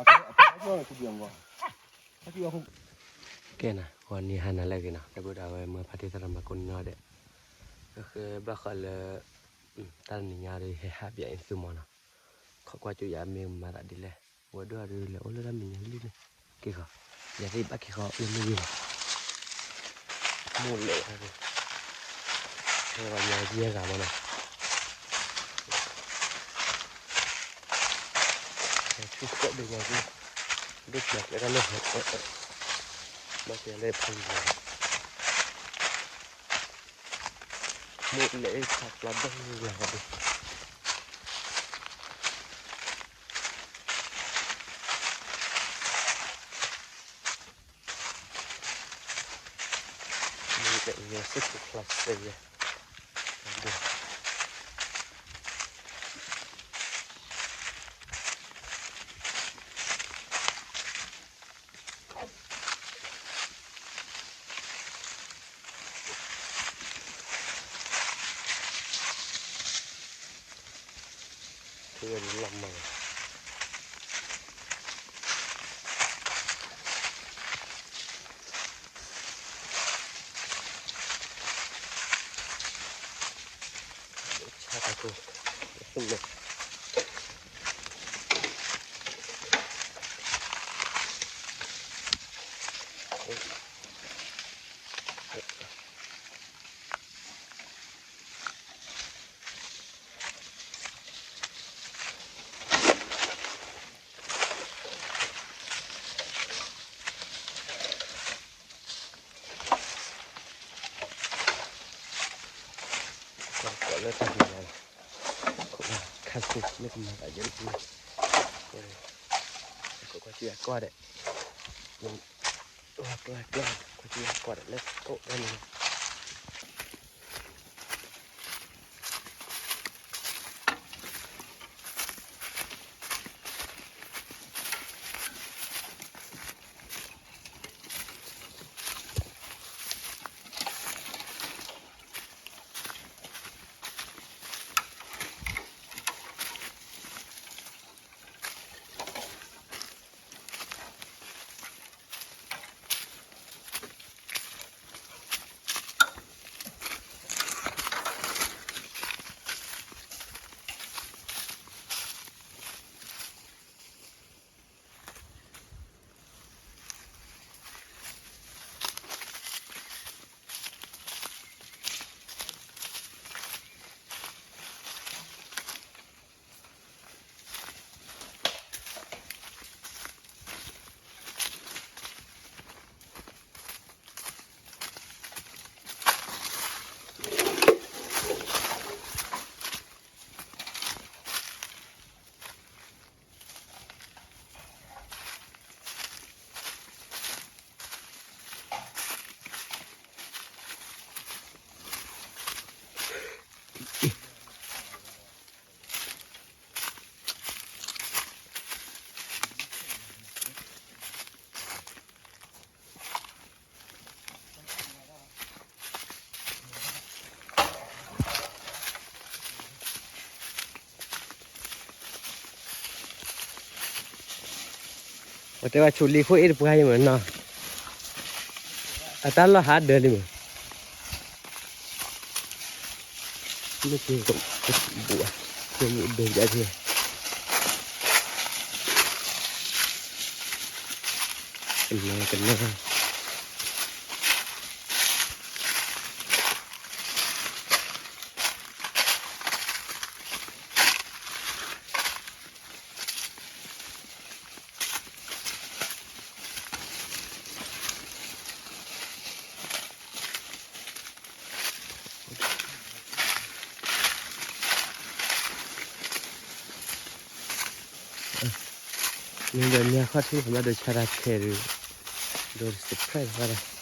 ထီၣ်ထီၣ်ထီၣ် ကဲနၤ ဂီၤနံၤဟါနၤလၢအဂ့ၤနီၤ ဒီပုၢ်ဒီဝဲၢ်မုၢ်ဖါတံၢ်သရၣ်မုၣ်ကိးနီၢ်ဒဲး ကဃဲဘၣ်ဃးလၢ တၢ်တနံၤညါဒီးဟဲဟးပၠးအံၤသုမီၤနီၤ ခီကွၢ်ကၠိယၤမ့ၢ်မၤသးဒ်လဲၣ် ဝဲဒိၣ်ဒုးလဲၤအိၣ်လၢတၢ်မဲာ်ညါလံန့ၣ် က့ၤဃီ ယၤသ့ၣ်ဘၣ်က့ၤဃီအိၣ်လၢလံနီၤ မိၢ်လဲၤ ဟဲဝဲညါယဲၢ်ဂၤမီၤနီၤ ဆူၣ်စဲးဒိၣ်ညါက့ၤ ဒိၣ်ကျဲကျဲတၢ်လၢဟဲ ဘၣ်က့ၤလၢဖးလံၤ မိၢ်လဲၤအ့ၣ်ဖးပျီဘၣ်လံ မိၢ်လဲၤအ့ၣ်စ့ၢ်ကီးဖျါစဲယဲ ထံဝဲဒ်လီၤမၢ် ဆါတၢ်ကိၢ် သုမဲာ် ကွၢ်လၢတၢ်ဟူးလီၤလီၤ ခိၣ်နၢ်ခါဆူမ့ၢ်ကမၤသးယဲၢ်တပူၤ ခိၣ်ကွၢ်ဆူယၤကွၢ်ဒဲး လီၤကျါကျါ ခိၣ်ဆူယၤကွၢ်ဒဲးလၢခိၣ်ဒဲးန့ၣ် ပတဲဝဲဆူလံၤခိၣ်အ့ၣ်တပှၢ်အံၤမ့ၢ်နီၤ, အတၢ်လီၢ်ဟးဒၢးလံမ့ၢ်, မ့ၢ်က့ၤကဘူၣ်ဘၣ်, က့ၤမူဒိၣ်ယါက့ၤ, ကနဲကနဲ မ့ၢ်ဒီးမ့ၢ်ခီၣ်ထံး ပမၤဒိးဆါတၢ်ခဲဒုး, ဒိး surprise ဝဲဒၣ်. အ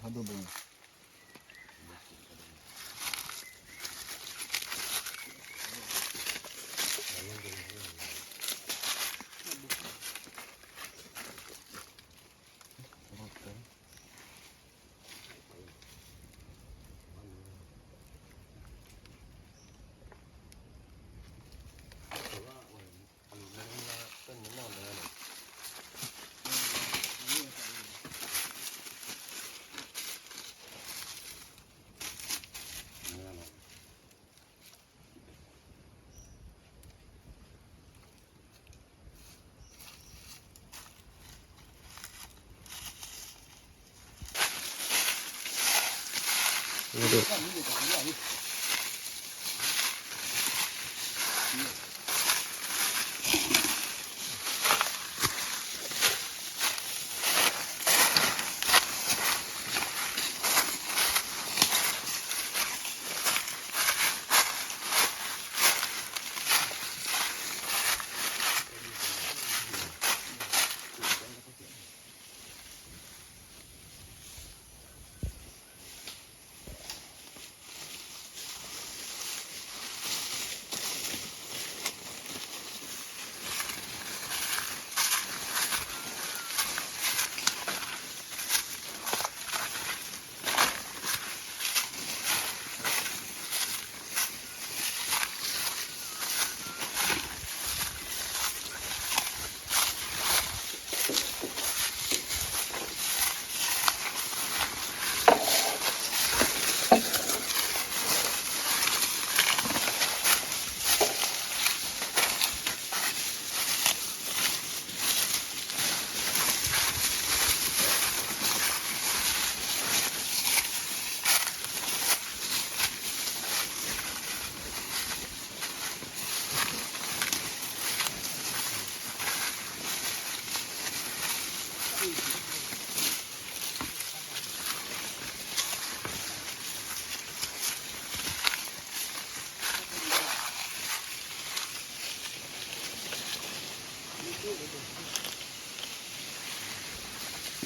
အိၣ်သး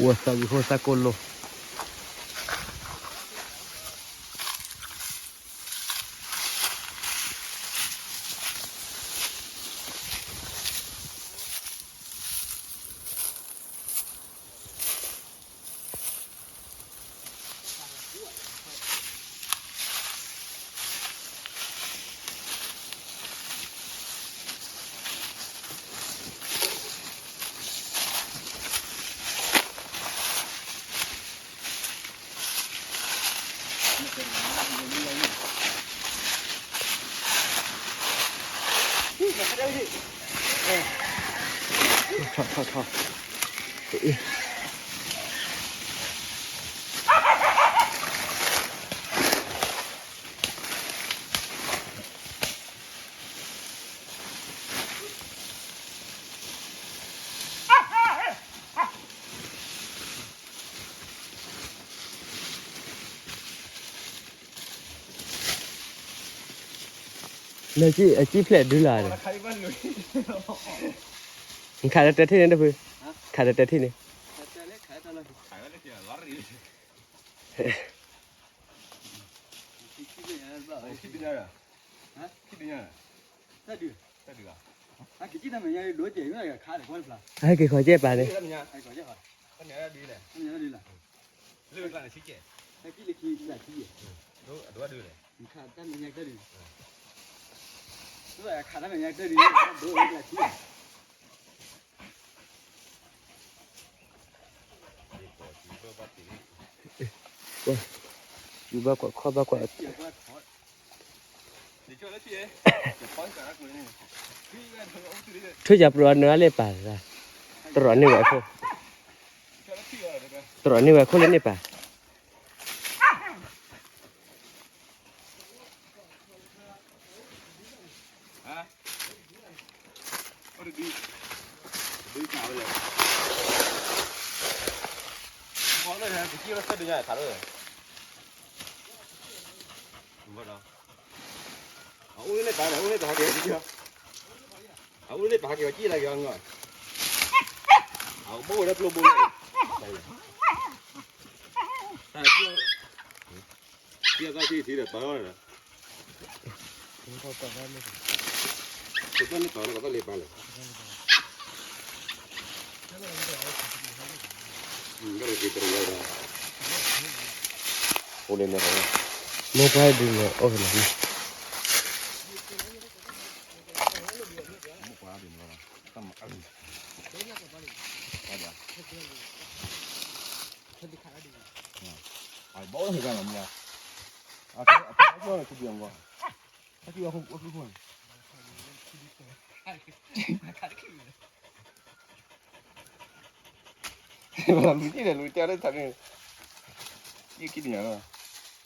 ဝံၤဖိသးကိၢ်လိာ် ထီၣ်ထီၣ်ထီၣ် လၢအကံၣ်ဖျဲၣ်ဒုလၢ်ဒီး နခးတတဲထံၣ်န့ၣ်တဖု, ခးတတဲထံၣ်န့ၣ် ဟဲက့ၤခီကဲပာ်န့ၣ်, ယူၤဘၣ်ကွၢ်ခီၣ်ဘၣ်ကွၢ် ထွံၣ်ယၤပျိအနၢၤအါလဲၣ်ပာ်, တရီးန့ၢ်ဝဲအခိၣ်, တရီးန့ၢ်ဝဲအခိၣ်လၢန့ၣ်ပာ်, အအိၣ်န့ၣ်ပာ်န့ၣ် အအိၣ်န့ၣ်ပာ်က့ၤ, အအိၣ်န့ၣ်ပာ်က့ၤအီၤကံၣ်လၢက့ၤအီၤ, အအိၣ်ဝဲဒၣ်ကျိဘိန့ၣ် ပျဲၢ်သီၣ်ထံထံဒီးပာ်လီၤဒီး, ပာ်လီၤပာ်လီၤပာ်လီၤ, အိၣ်လၢန့ၣ်, မိၢ်ပှၢ်ဒုးန့ၣ် အိၣ်ဖဲလဲၣ်, ဘၣ်ဟဲကလီၤမူ, အကဘၣ်ဟဲကလီၤမူ, လူၤတံၢ်ဒီးလူၤတံၢ်လၢထးန့ၣ်, ယခံတညါလီၤ. အ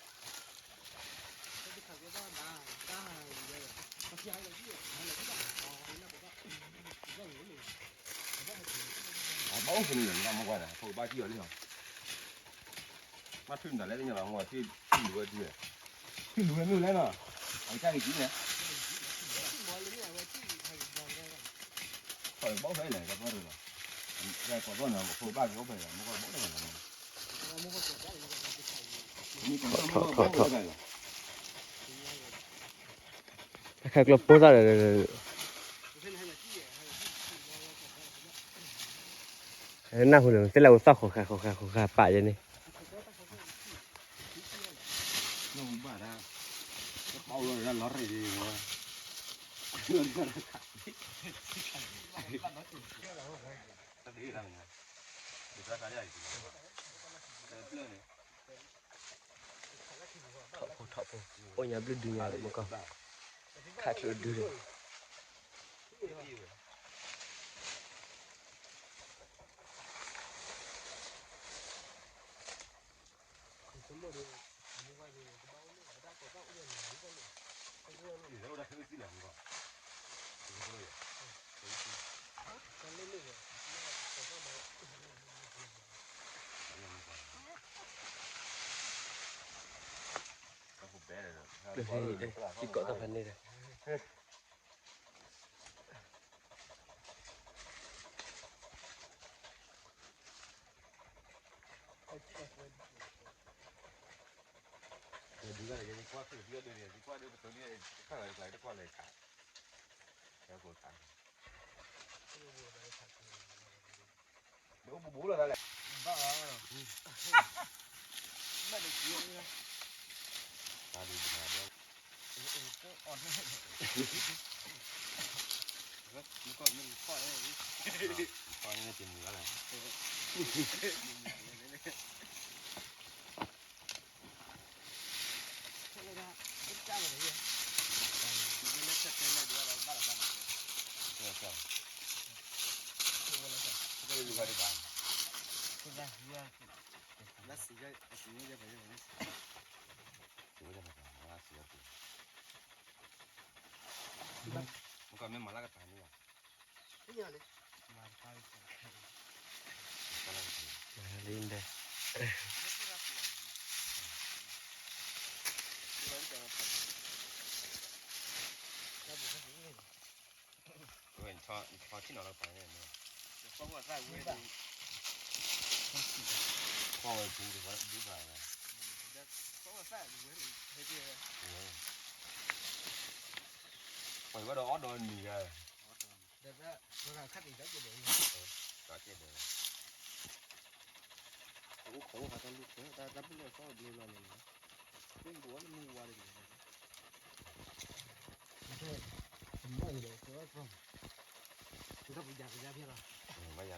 ဘၣ်အိၣ်ဖဲန့ၣ်လီၤ, မ့ၢ်ကွၢ်ဒီး ဖိဘၣ်ကံၣ်အီၤလံလီၤ, ဘၣ်ထုးနၤလဲၣ်သ့ၣ်ညါလီၤ, မ့ၢ်ထံလူၤဝဲဒုး, ထံလူၤဝဲမ့ၢ်လဲၣ်နီၤ, အကစၢ်ကံၣ်န့ၣ်, ဘၣ်ဖဲလဲၣ် ကဘၣ်ရူၤလီၤ, ကိးဘၣ်န့ၣ် ဖိဘၣ်ကံၣ်အိၣ်ဖဲလဲၣ် မ့ၢ်ကွၢ်ဘၣ်လီၤ, ထီၣ်ထီၣ်ထီၣ်, တၢ်ခဲကျိဖိသၣ်ဒီး, နၢ်ဟူလၢသ့ၣ်လၢအိၣ်သီၣ်ဃီၤဃာ်ဃီၤဃာ်ဃီၤဃာ်ပာ်ယဲန့ၣ်, ဘၣ်ဒၣ်, ဘၣ်လီၤရ့ၣ်ဒံး, ထီၣ်ဖိထီၣ်ဖိ, အိၣ်ညါဘျုးဒုးညါလၢမူကီၢ်, ခးချုးဒုးဒီး သံကိးတၢ်ဖးန့ၣ်ဒီး ဘူးဘူးလီၤဒၣ်လဲာ်, ဘၣ်လီၤ, ဘၣ်လီၤ, မ့ၢ်မၤလၢကတၢၢ်န့ၣ်, လံဒဲး, ထီၣ်ထီၣ်ထီၣ်, ပှၤဘၣ်ဒီးအီၣ်ဒီးနံၤယါ, တၢ်ကဲဒီး, တၢ်အိၣ်ခိးဝဲတၢ်လူၢ်ထွဲ တၢ်တၢ်ပူၤလၢအသီၣ်ဘျ့လီၤန့ၣ်, မ့ၢ်ဘူးအီၣ်လၢမုၢ်ဝါတဂ့ၤ, မ့ၢ်ဒီး, ဘၣ်ယၤ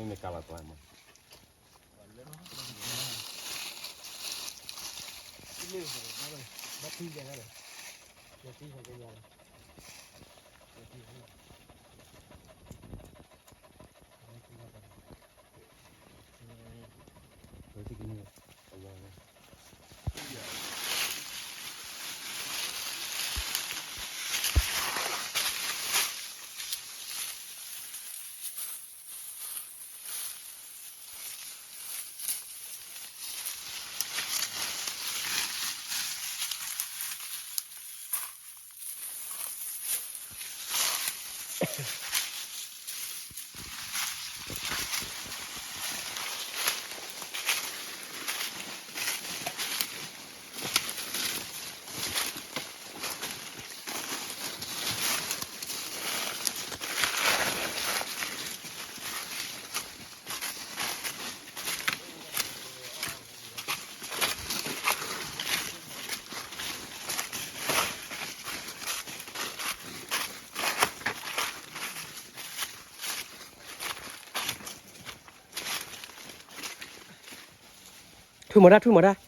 မ့ၢ်ကလီၤကျါမး ထွံၣ်မီၤတၢ် ထွံၣ်မီၤတၢ်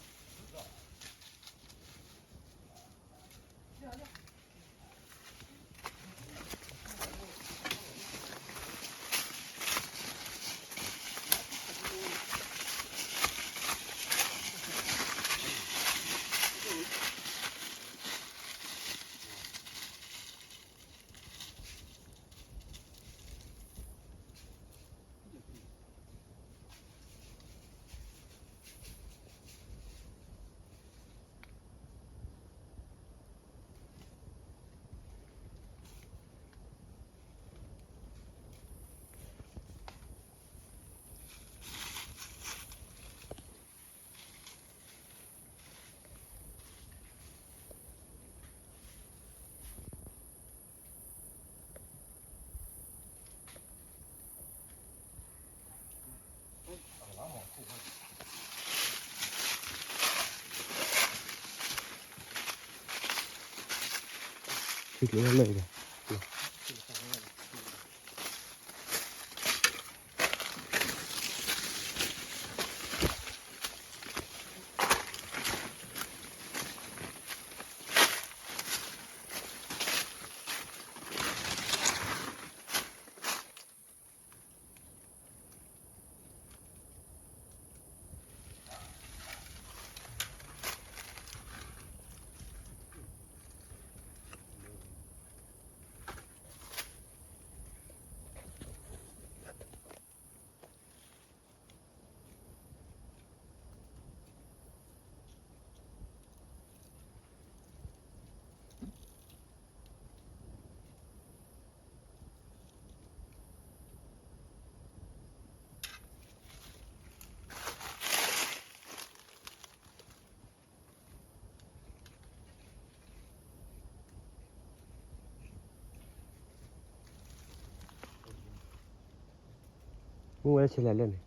မုၢ်ဝဲဆဲးလဲၣ်လၢန့ၣ် လဲၤ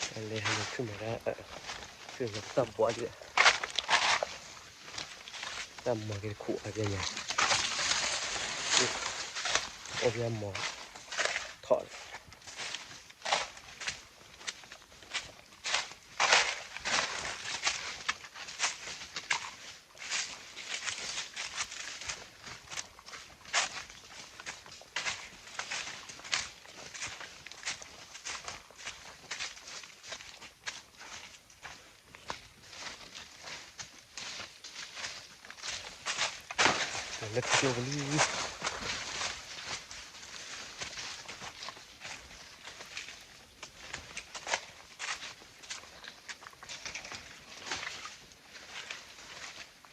ဟဲလၢခုၣ်မၤတၢ် ခုၣ်မၤတၢ်ဘှီဒ် တၢ်မၤက့ၤတခူၣ်အါကဲညါ အိၣ်ကဲမၤထီၣ် လၢထံကျိပူၤလံ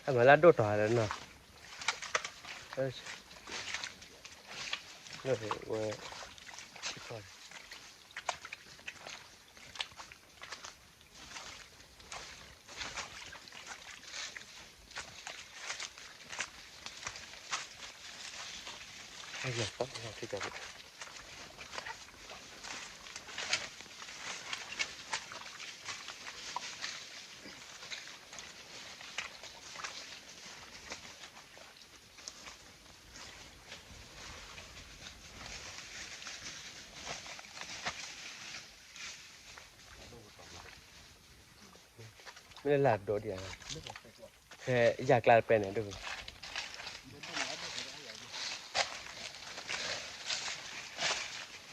အမၤလၢဒိၣ်တီၤလၢနီၤ ဝဲ မ့ၢ်လၢလၢ်ဒိးဒံးဧါ, ဖဲယၢ်ကျါတပဲန့ၣ်ဒိၣ်, လၢအိၣ်တ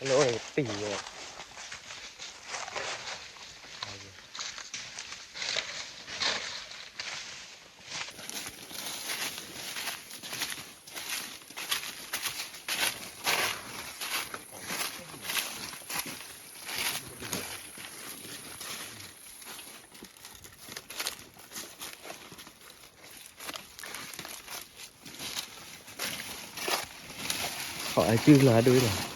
ပံၤဝဲ. ဟီၣ်အစုလီၤဒိၣ်လီၤ.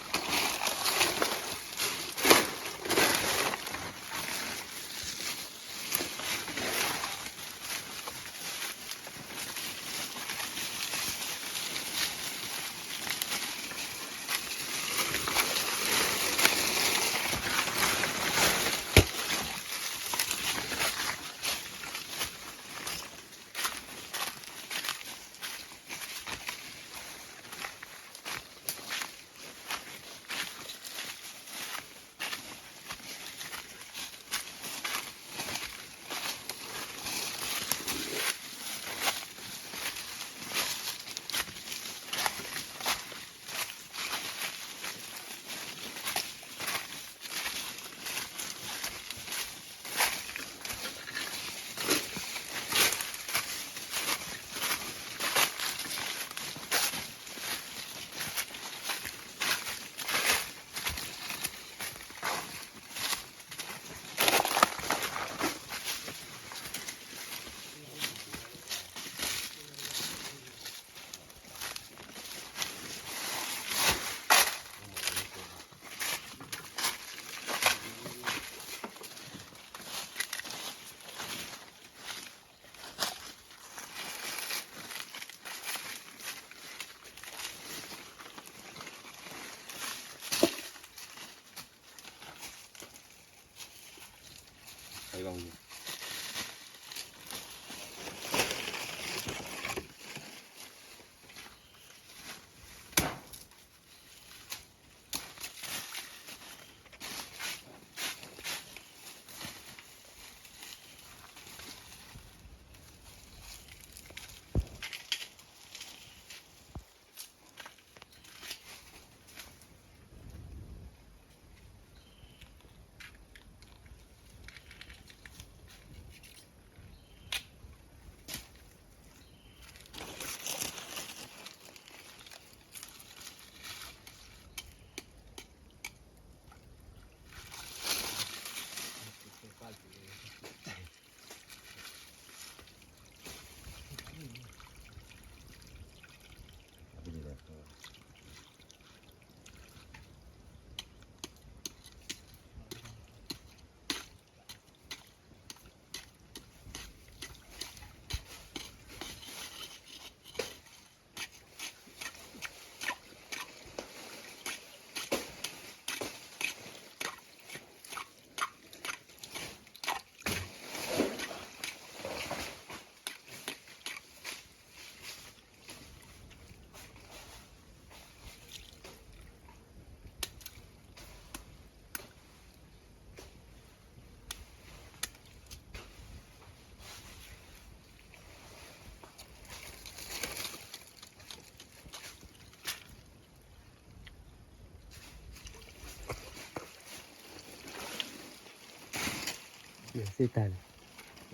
သ့ၣ်တၢ်န့ၣ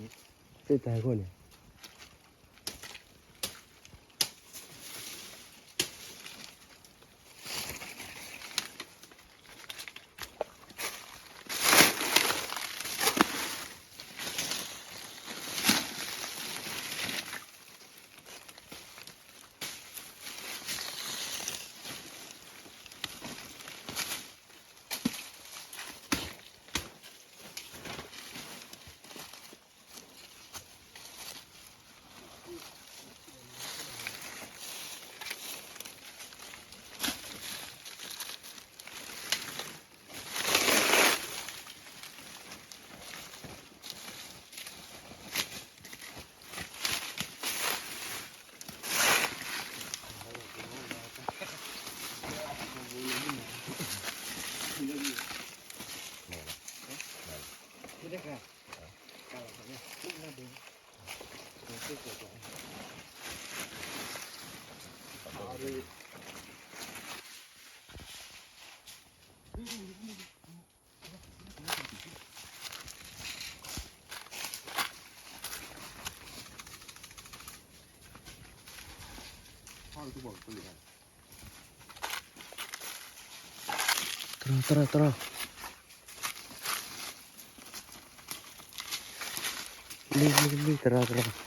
်, သ့ၣ်တၢ်ခိၣ်န့ၣ်. တြီ တြီ တြီ, လံ လံ လံ တြီ တြီ.